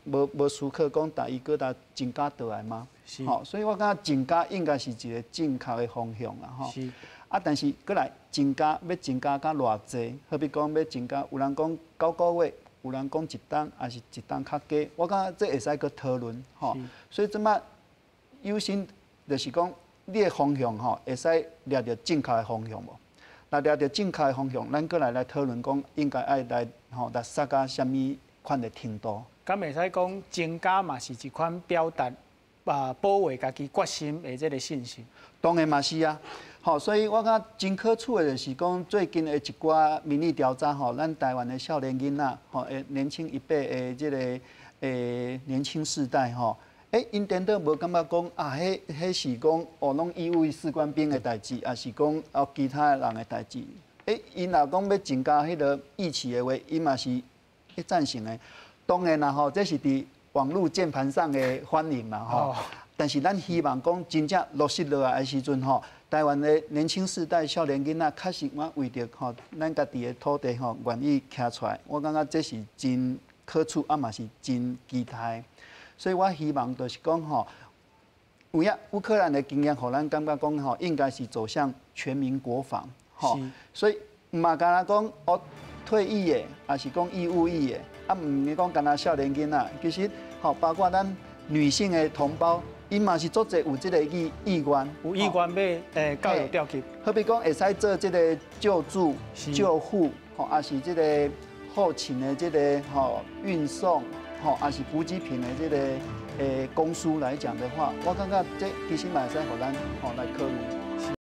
考講，共伊閣共增加倒來嗎？吼，所以我感覺增加應該是一个正確的方向啦，吼。啊，但是閣來增加，欲增加到偌濟？好比講欲增加，有人講9個月，有人講一冬，抑是一冬較低。我感覺這會使閣討論，吼。所以這擺優先就是講，你的方向吼，會使掠著正確的方向無？若掠著正確的方向，咱閣來討論講，應該愛來吼來殺到啥物款的程度？敢會使講增加嘛是一款表達保衛家己決心的這个信心。當然嘛是啊，吼，所以我感覺真可取的就是講最近的一寡民意調查吼，咱台灣的少年囡仔吼，年輕一輩的這个年輕世代吼，𪜶顛倒無感覺講啊，彼是講哦，攏義務士官兵的代誌，抑是講哦其他的人的代誌。𪜶若講欲增加彼个役期的話，𪜶嘛是會贊成的。當然啦吼，這是佇網路鍵盤上的反應嘛吼。但是咱希望講真正落實落來的時陣吼，台灣的年輕世代少年囡仔確實我為著吼咱家己的土地吼願意徛出來，我感覺這是真可取，啊嘛是真期待。所以我希望就是講吼，有影烏克蘭的經驗，予咱感覺講吼，應該是走向全民國防，吼。所以毋嘛干焦講哦退役的，抑是講義務役的，啊毋是講干焦少年囡仔，其實吼包括咱女性的同胞，𪜶嘛是足濟有這个意願，有意願欲加入調集。好比講會使做這个救助、救護，吼，抑是這个後勤的這个吼運送，吼，抑是補給品的這个公司來講的話，我感覺這其實嘛會使予咱吼來考慮。